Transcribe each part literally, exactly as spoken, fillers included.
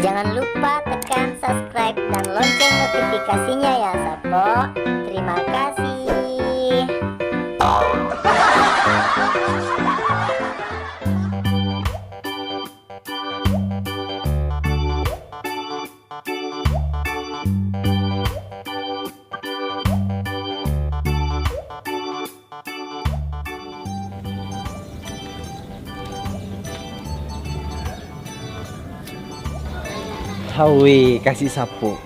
Jangan lupa tekan subscribe dan lonceng notifikasinya ya, Sappo. Terima kasih. Hawi, kasi Sappo.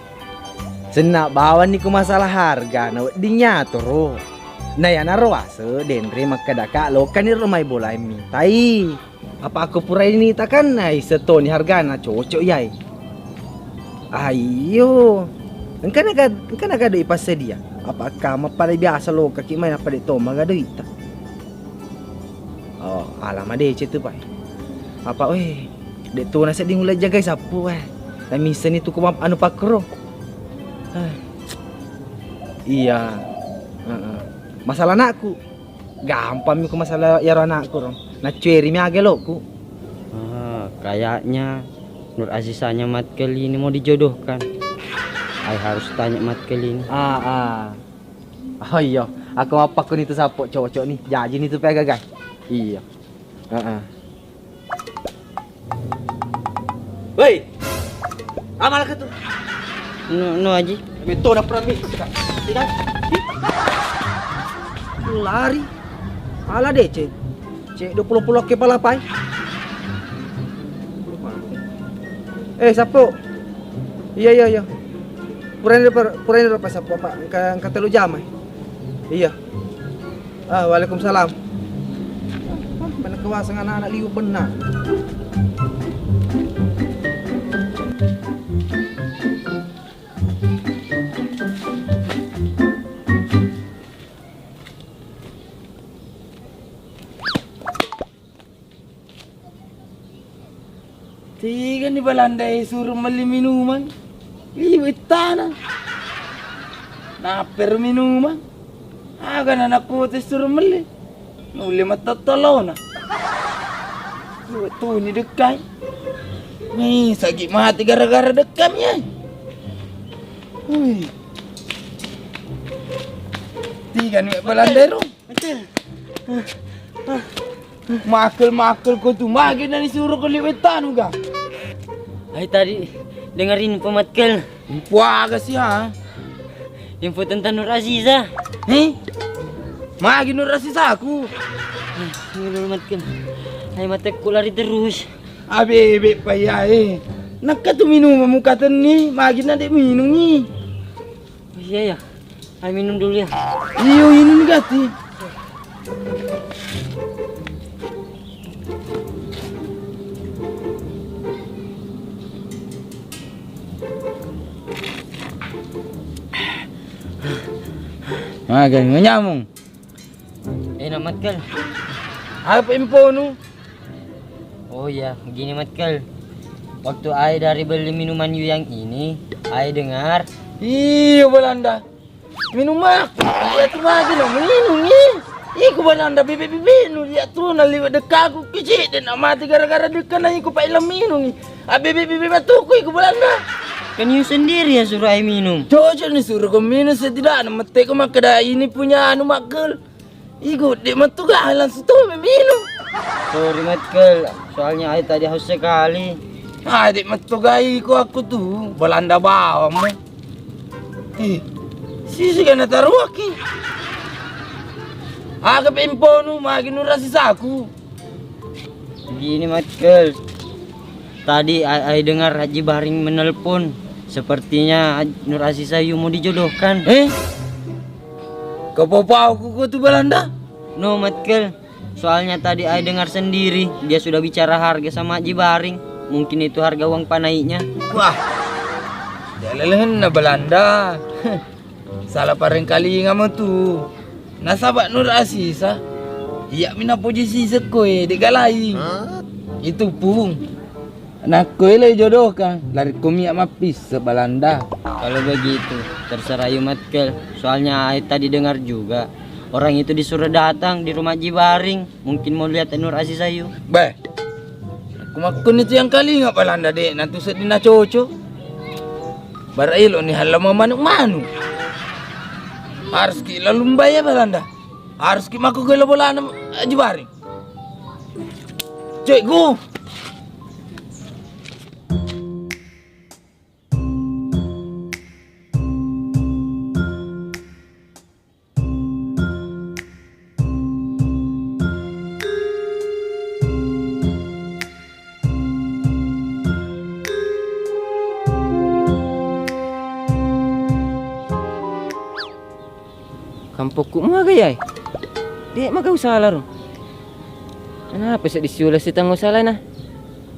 Senna bawanni ku masalah harga, na wedding nyatoro. Na yanaro ase denre makkedaka lokani ro mai bolae mitai. Apa aku puraini takannai setoni hargana cocok yai. Aiyo. Engka naga, engka naga doi passedia. Apa kama pada biasa lokaki mai nappa de to maga doita. Oh, alama deceng tu, Pak. Apa, weh, de to na sedding ulai jagai Sappo, eh. Na misseni tu ko anu pakkoro. Eh. Iya. Heeh. Masalah anakku. Gampang mi ko masalah iyaro anakku ro. Naccueri mi aga eloku. Ah, kayaknya Nur Azizanya Matkel ini mau dijodohkan. Ai harus tanya Matkel ini. Ah, ah. Oh iya, aku mappakku nitu Sappo cocok nih. Jaji nitu pega, guys. Iya. Heeh. Woi. Amal ke tu? No, no, Aji. Betul dah perami. Tidak. Lari. Ala deceng. Cek dua puluh puluh ke palapai. Eh, Sappo. Iya, iya, iya. Puraini ro, puraini ro, Pak Sappo, Pak. Engka, engka tellu jam, eh. Iya. Ah, waalaikumsalam. Mana kewasang anak-anak liu penna. Tegani Balanda e suro melli minumang. Liwe' tana. Napper minumang. Aga na nakko te suro melli. Nulle mattottolona. Liwe' tuni dekkai. Ni sagi mati gara-gara dekkami ai. Hui. Tegani Balanda e ro. Makel-makel ko tu, magi na disuro ko liwe' tanu ga? Ai tadi dengar info Matkel. Info aga sih ha? Info tentang Nur Aziza. Heh? Magi Nur Aziza ku? Nur Matkel. Ai matekku lari terus. Abebe paya e. Nakka tu minum muka tenni, magi na de' minungi. Oh, iya ya. Ayo minum dulu ya. Iyo, inung gati. Maga nyamung. Eh, Matkel. Apa infonu? Oh iya, begini Matkel. Waktu ai dari beli minuman yu yang ini, ai dengar. Iyo, Balanda. Minum aku. Iya tu magi no minum ni. Iku Balanda bebe-bebe nu dia tu na liwe' dekkaku kecil dan mati gara-gara dekka na iku pa ilang minum ni. Ah, bebe-bebe matuku iku Balanda. Kan yu sendiri ya suruh ai minum. Cocok ni suruh ko minum setidaknya mette ko makkeda ini punya anu Matkel. Igo, de' mettu ga langsung tu minum. Sorry, Matkel. Soalnya ai tadi haus sekali. Ah, de' mettu ga iko aku tu. Balanda bawang. Eh, sisi kana taruaki. Aga pemponu, magi nurasi saku. Gini, Matkel. Tadi ai, ai dengar Haji Bahring menelpon. Sepertinya Aj-, Nur Aziza Yu mau dijodohkan. Eh? Kau pau-pau ku, ku tu Balanda? No, Matkel. Soalnya tadi ai dengar sendiri, dia sudah bicara harga sama Haji Bahring. Mungkin itu harga uang panaiknya. Wah. Jalalehenna Balanda. Salah parengkalinga mo tu. Nasaba Nur Aziza, iya mi napoji siseng koe, de' ga laing. Itu pung. Nakko elo jodohkan, lari ko mi mappisse Balanda. Kalau begitu, terserah yu, Matkel. Soalnya ai tadi dengar juga, orang itu disuruh datang di rumah Haji Bahring. Mungkin mau lihat Nur Aziza Yu. Beh. Kumakkuni tu yang kalinga Balanda de' na tu sedding na coco. Bara elo' ni hallama manuk-manuk. Harus ki lalumbai ya Balanda. Harus ki mako gelo bolana Aji Baring. Cek gu. Kampokku muaga yai? De' maga usala ro. Kenapa seddi siuleng sitengnga usalana?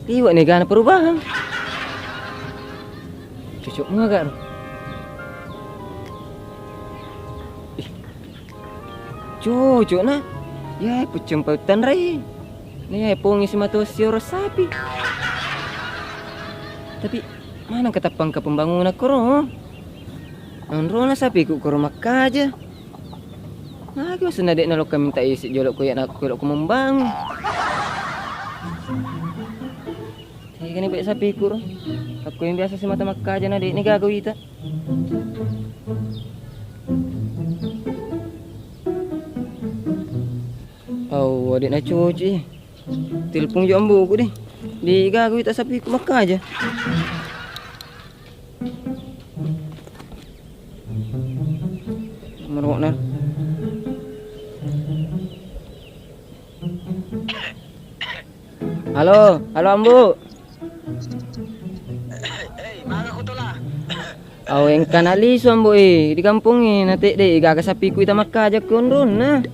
Liwe' ni egana perubahan. Cocok muaga ro. Ih, cocok na. Yai pucceng pau tanrai. Na yai pongi simato sioro sapi. Tapi maneng katappang ke pembangunan koro. Onrona sapiku koro makkaja. Magi wasenna de' nalokka minta isi jolo' ko iya' nakko ko membangun. Tegani baik sapiku ro. Akko yang biasa simata makkaja na de' ni gaga wita. Au, de' na cuci. Telepon jo amboku de'. De' gaga wita sapiku makkaja. Nomor wokna. Halo, halo Ambo. Hei, maga ko tola? Au engkana lisu Ambo e, di kampong e, na tedde gaga sapiku ita makkaja ko onronna.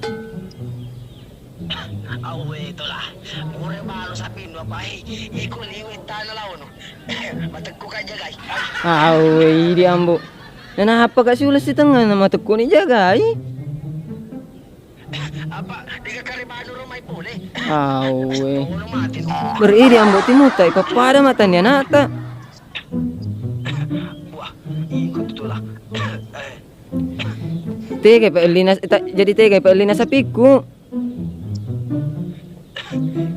Awe tola, pura balo sapinnu apa e, iko liwe tana laono. Matekko ka jagai. Awe idi Ambo. Nana apa ka siuleng sitengnga na matekko ni jagai? Apa dega kare banu ro mai pole? Awe. Ono mati. Beridi Ambo timuta ipappada matani anata. Wah, iko tu tola. Eh. Tega pa ellina, ta-, jadi tega pa ellina sapiku.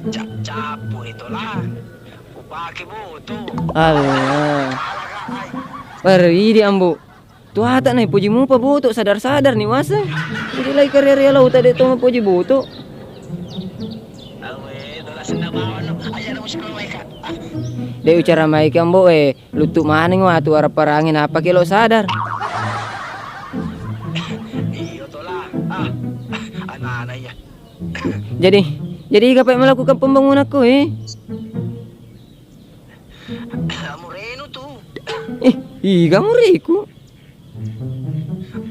Ca-, capu itu lah. Kupake boto. Allah. Paridi Ambo. Tuata na ipoji mupa boto sadar-sadar ni wasa. Jadi lai karya-rya lau tadi to mapoji boto. Awe, dola senna bawang no. Aja na musik lo maika. De ucara maika Ambo e. Luttu maneng watu arapparangi nappa kelo sadar. Iyo tola. Ah, anana iya. Jadi, jadi iga pa melakukan pembangunanku e? Murenu tu. Eh, iga mureku?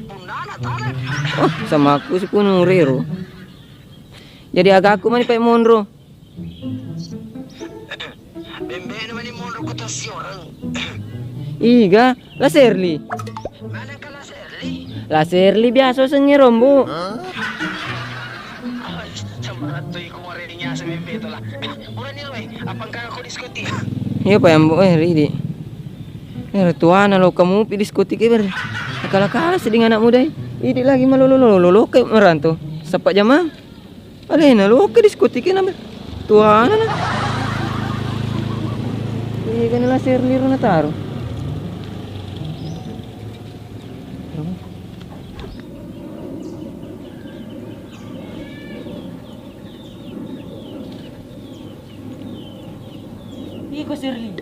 Punnana tana. Oh, sama aku si punurero. Jadi agaku mani pa monro. Bembe'na mani monro ko tasioreng. Iga, La Serli. Maneng ka La Serli? La Serli biasa sengnge rombo. Ai, cemberattu iku wareni asa bembe tola. Purani roe, apa engka ko diskotik? Iya pa Ambo e, ridi. Ero tuana lo kamupi diskotik e ber. Akala-kala sedding anak muda e. Idi lagi malolo-lolo lo ke meranto. Sapa jamang? Alena loka diskotik e na, tuana na. Iya kan La Serli ro na taro. Iko Serli.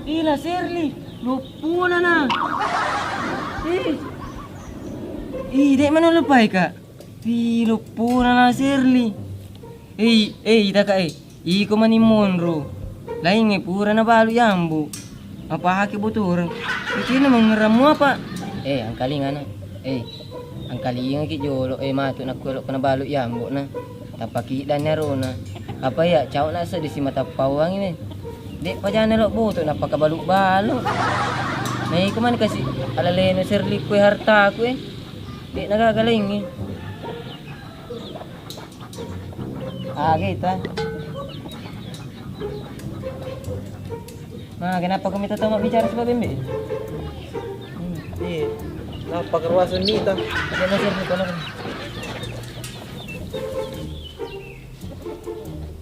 Ila Serli, loppona na. Ih. Ih, dek mana lepai ka? Ih, loppona na Serli. Ei, ei, taka e. Iko mani monro. Laingnge pura nabalu i Ambo. Mapahaki botoreng. Icina mengerammu apa? Eh, angkalinga na. Eh, angkalingaki jolo. Eh, matu nakkuelo ko nabalu i Ambo na. Tapakiddanni arona. Apa iya, cau na seddi simatappauangi me. Dek pajana lo boto napakabalu-balu. Na iko mani kasi alaleno Serli kue hartaku e. Dek nagaga laingnge. Aga ita. Ma, kenapa kami tetap bicara sebab bembe? Hmm, iya. Kenapa keruasan mita? Ada nasir di kono.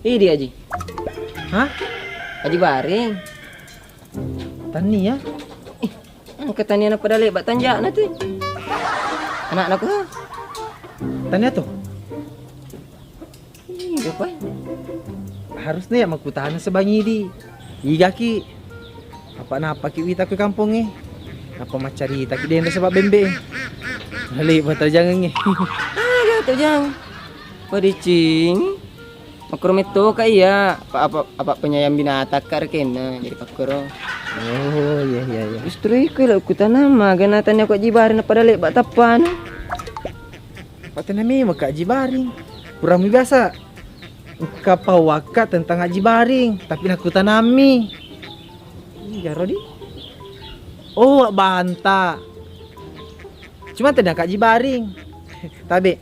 Idi Aji. Hah? Aji Baring. Tania? Ih, engka tania na pada lebbak tanja'na tu. Anakna ko ha? Tania tu? Iya, Pak. Harusnya ya makkutana sebangidi. Igaki. Apa napaki wita ke kampongnge? Apa maccarita ki denre sebab bembe? Lali bata jangengnge. Aga tu jang. Padicing. Makkoro metto ka iya, apa, apa, apa penyayang binatang ka rekenna, jadi pakkoro. Oh, iya, iya, iya. Justru iko lo kutana magana tania ko Aji Baring na pada lebbak tappana. Patena memang ka Aji Baring. Kurang biasa. Engka pawakka tentang Aji Baring, tapi nakutanammi. Iya, Rodi. Oh, banta. Cuma tena ka Aji Baring. Tabe.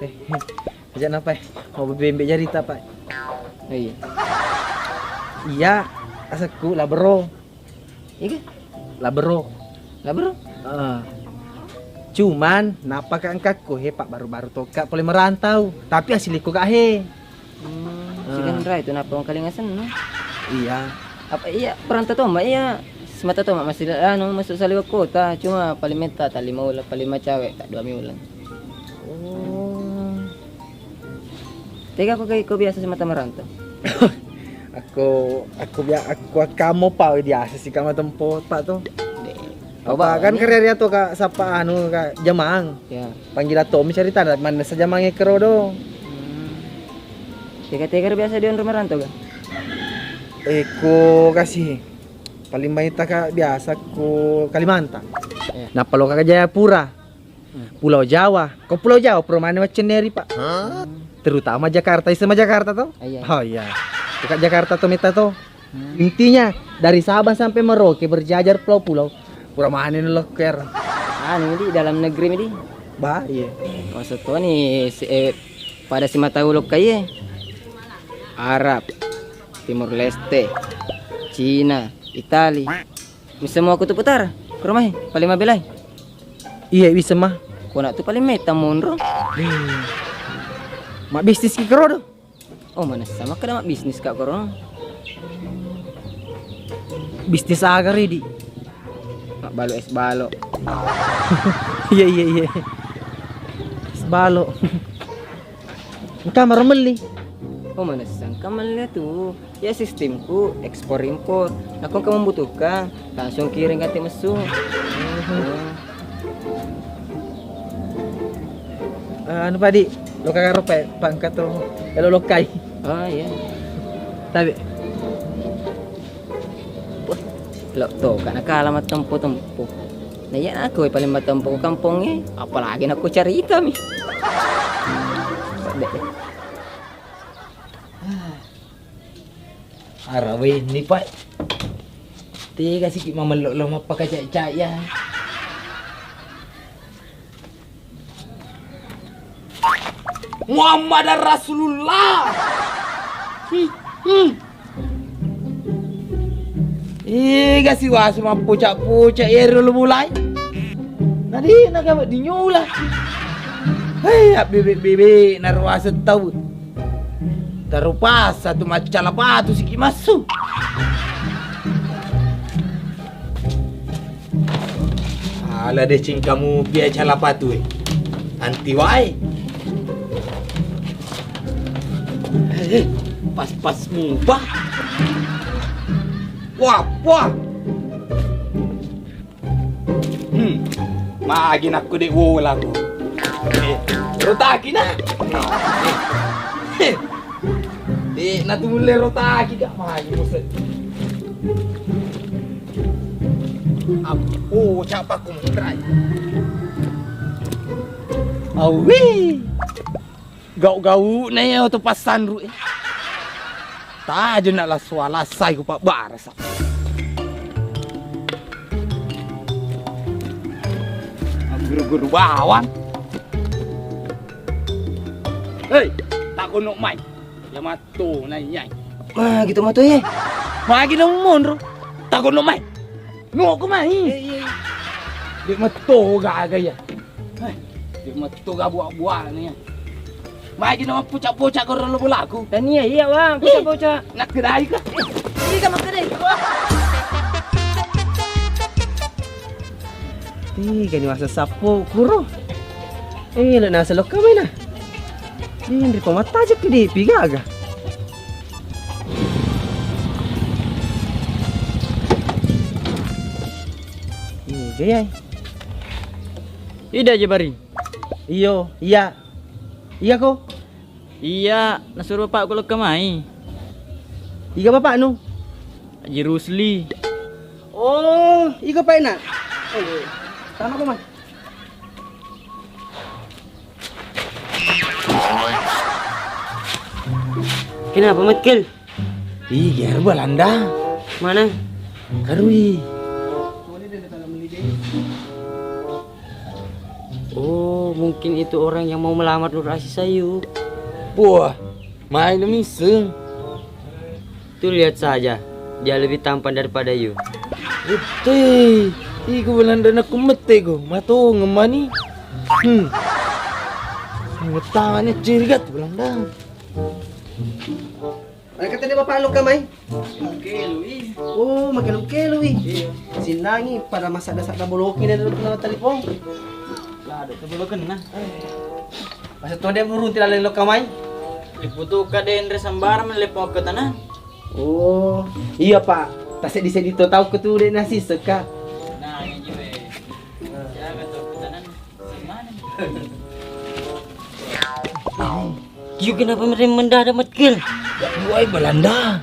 Eh, aja napa? Mau bembe jarita, Pak. Oh, iya. Iya, asekku Labero. Iya. Labero. Labero? Heeh. Cuman, napaka engkakku he, Pak, baru-baru tokka pole merantau. Tapi asli ko ka he. Hmm, sigan rai tu napa wong kalinga senna. Iya. Apa iya perantau to, Mbak? Iya, semata to, Mbak, masih anu masuk saliweng kota, cuma paling metta tak lima uleng, paling macawe tak dua mi uleng. Oh. Tega ko, ko biasa semata merantau? Aku, aku bia-, aku akkammo pa biasa sih kama tempo pa to. Apa kan karya to ka sapa anu ka jamang. Ya. Panggil to mi cerita manessa jamang e kero do. Hmm. Tega-tega biasa di onro merantau ga? Eko kasih paling baita ka biasa ku Kalimantan. Ya. Nappa lo ka Jayapura. Pulau Jawa. Ko Pulau Jawa, pura maneng maccenneri, Pak. Terutama Jakarta, iseng ma Jakarta to? Iya. Oh iya. Dekat Jakarta to metta to. Intinya dari Sabang sampai Merauke berjajar pulau-pulau. Pura maneng lokker. Anu di dalam negeri mi di. Bah, iya. Maksud to ni si-, eh, pada simatau lokka iye. Arab, Timor Leste, Cina, Itali. Bisa mau aku tu putar ke rumah, paling mabelai. Iya, bisa mah. Kona tu paling meta monro. Mak bisnis ki kero do. Oh, mana sama kada mak bisnis ka koro. Bisnis aga redi? Mak balo es balo. Iya, iya, iya. Es balo. Engka maro melli. Oh, manessang ka melli tu. Ya sistemku ekspor impor. Nakko engka membutuhkan, langsung kiring kate messu. Eh, anu padi, lo kakaro pe, pangkat to. Elo lokai. Oh iya. Tapi Wah, lo to ka nakala mattempo-tempo. Na iya nako paling mattempo ko kampongnge, apalagi nako caritami. Ara wenni, Pak. Tega siki mamello lo mappakaca-ca ya. Muhammadar Rasulullah. Hmm, hmm. Ega siwasu mappuca-puca ero lo mulai. Nadi naga dinyula. Hei, abbebe-bebe naruasa tau. Tarupasa tu maccala patu siki massu. Ala deceng kamu pia calapatu e. Anti wae. Eh, pas-pas mupa. Wah, wah. Hmm. Magi nakku dek wola ko. Eh, rotaki na. Eh. Dek, na tu mulle rotaki gak magi muset. Ampo, capa ku mutrai. Awi. Gau-gau na ya tu pasanru eh. Tajo nak lasu alasai ku pak barasa. Guru-guru bawang. Hei, tak kono mai. Ya matto nanyai. Ah, gitu matto eh. Magi na monro. Tak kono mai. No ko mai. Eh, iya, iya. Dek matto gaga ya. Eh, dek matto ga buak-buak ni ya. Magi nama pucak-pucak koro lo bolaku. Tania iya, Bang, pucak-pucak. Nak kedai ka? Tiga makkeda. Tiga ni masa sappo kuro. Eh, lo nasa lokka maina. Ini pamattaja ke depi gaga. Iya, iya. Ida aja bari. Iyo, iya. Iya ko. Iya, nasuro bapakku lokka mai. Iga bapaknu? Haji Rusli. Oh, iga paina. Oh, tama ko mai. Kenapa, Michael? Ih, gear Belanda. Mana? Karui. Oh, mungkin itu orang yang mau melamar Nur Aziz Ayu. Wah, main miseng. Tuh lihat saja, dia lebih tampan daripada you. Betul. Iku Belanda nak kumete go. Mato ngemani. Hmm. Ngetangane cirigat Belanda. Mana kata dia bapak lo kamai? Kelu-kelu, ih. Oh, makkelu-kelu, ih. Iya. Sinangi pada masadda-sadda boloki dan telepon. Lah, ada boloki nah. Masa tuh dia burung tidak lelo kamai? Diputuka denre sambara melepo ke tanah. Oh, iya, Pak. Tasedi-sedi to tau ke tu de nasi seka. Nah, ini we. Jaga to ke tanah. Kyu kenapa merem mendadak, Matkil? Wai Belanda.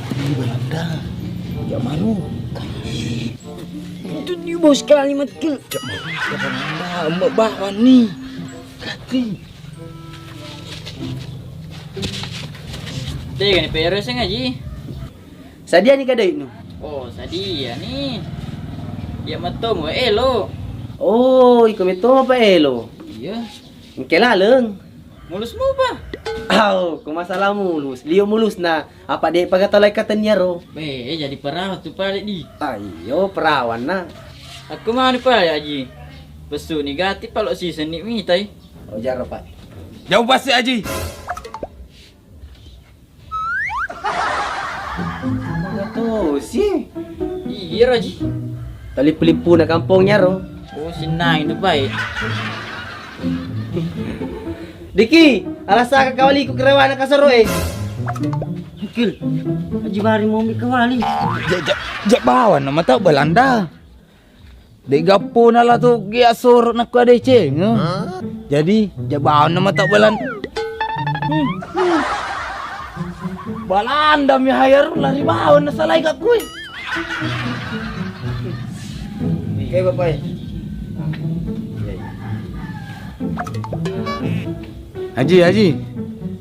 Ini Belanda. Ya malu. Itu dia bos sekali, Matkil. Ya malu, ya Belanda. Emak bakwan nih. Kati. Tega ni P R S ngaji. Sadia ni kadainu? Oh, sadia ni. Iya metto mo elo. Oh, iko metto apa elo? Iya. Engke laleng. Mulus mupa? Au, ko masalah mulus. Lio mulus na. Apa de paga tolai katania ro? Eh, jadi perawan tu pale di. Ayo, perawan na. Aku mau ni pale aji. Pesu ni gati palo si seni mitai. Oh, jaro, Pak. Jauh pasti aji. Tosi. Iya, Raji. Talipu-lipu na kampongnya ro. Oh, sinang itu baik. Diki, alasa ka kawaliku kerewana kasoro e. Kil, Haji Bari mau mi kawali. Ja, ja, ja bawa nama tau Belanda. De gappona la tu gia soro nakko adeceng. Jadi jabaon nama tak balan. Balanda mi hayar lari baon na salai ka kui. Oke, Bapak. Haji, Haji.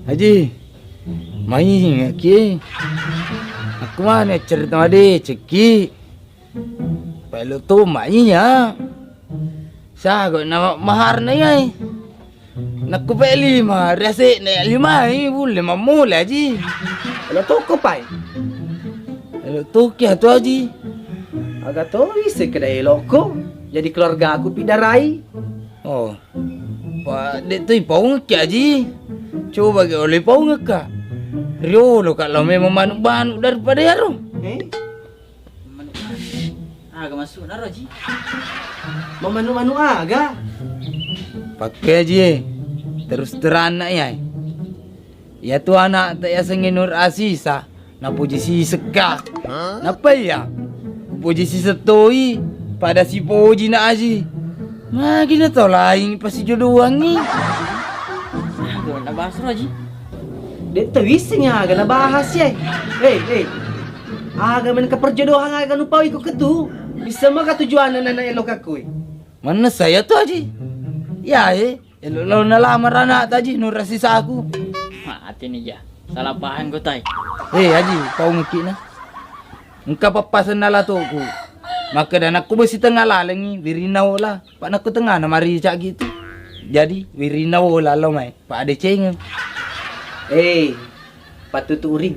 Haji. Mai ki. Aku mana cerita adeceng ki. Pelo tu mai ya. Sago na maharna iyai. Nakku pe lima, riase'na iya limai, bulle mammula ji. Elo tokko pai. Elo tokki atu aji. Aga to ise keda elokko. Jadi keluargaku pidarai. Oh. Pa de tu ipaungekki aji. Coba ke oleh paungekka. Riolo ka lao memang manuk-manuk daripada iyaro. Eh? Manuk-manuk. Aga masuk naro ji? Mamanu-manu aga? Pakke ji e. Terus terang na iya. Iya tu anak tak yasengnge Nur Asisa. Napuji si sekka. Napa iya? Puji si setoi. Pada si poji na aji. Magi na tau laing pasti jodoangi. Aduh, na basro ji. Dek tawisseng aga nabahas ya. Hei, hei. Aga men keperjodohan aga nupau iko ketu. Bisa maka tujuan anak elo kakui. Mana saya tu aji? Ya eh, elo lo nalamar anak taji nurasi saku. Mati ni ja. Salah paham ko tai. Hei aji, pau ngeki na. Engka pappasenna latoku. Makkeda nakku besi tengah lalengngi, wirinna wola. Pa nakku tengah na marica gitu. Jadi wirinna wola lo mai, pa adecengeng. Eh, pattutu uring.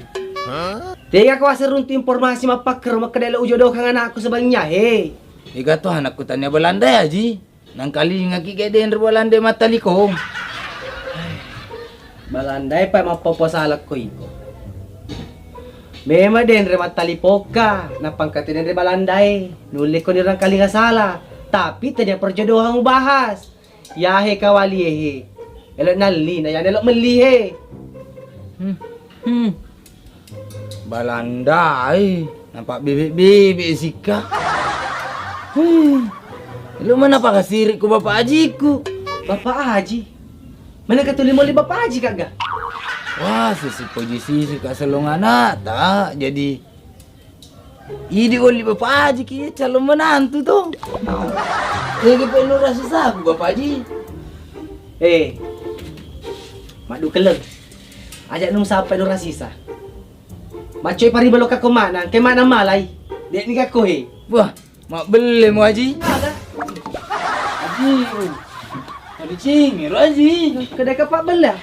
Tega ko aseng runtu informasi mappakkero makkeda elo ujodohkang anakku sebannya he. Ega to anakku tania Belanda ya ji. Nangkalingaki ke denre Belanda mattaliko. Balandae pa mappoppo sala ko iko. Memang denre mattali pokka, napangkatu denre Balandae. Nulle ko nirangkalinga sala, tapi tania perjodohan ubahas. Yahe kawalie he. Elo nalli na yana elo melli he. Hmm. Hmm. Balandae, nampak bebek-bebek sikka. Hei, lu mana pakasiri ku bapak ajiku? Bapak aji? Mana katuli moli bapak aji kagak? Wah, sisi poji sisi kaselong anak tak jadi. Idi oli bapak aji ki calon menantu tuh. Jadi perlu rasa saku bapak aji. Eh, madu keleng. Aja nung sampai nung rasisa. Macoi pari belok kako mana, ke mana malai. Dek ni kako he. Wah, mabbelle mo aji. Ada. Aji. Tadi cingir aji. Kedai kapak bella.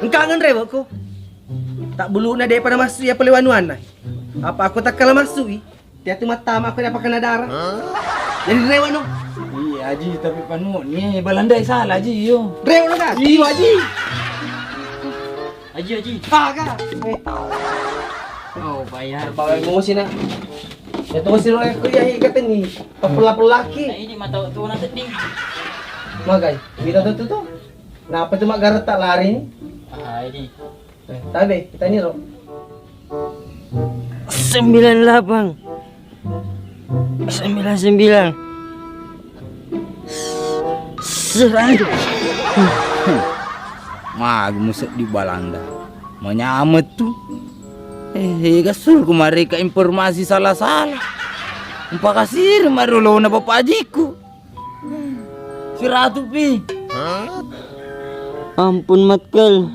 Engkangen rewokku. Tak bulu na dek pada masuk ya pelewanuan na. Apa aku tak kalah masuk i? Tiatu mattama aku dapat kena darah. Jadi rewokno. Iya aji tapi panu ni Balandai salah aji yo. Rewokno kan? Iya aji. Aji, aji. Aga. Eh. Oh, bayar. Bawa emosi na. Ya tunggu sih lo aku ya ikat ini. Pepelak-pelaki. Nah, ini mata tuh nanti ding. Magai, kita tuh tuh tuh. Nah, apa tuh mak garet tak lari ini? Ah, ini. Eh, tabe, kita ini lo. Sembilan delapan. Sembilan sembilan. Seratus. Magi museddi Balanda. Manyamet tu. Eh, gasul ku mareka informasi salah-salah. Umpakasiri marolona bapak ajiku. Siratu pi. Ampun, Matkel.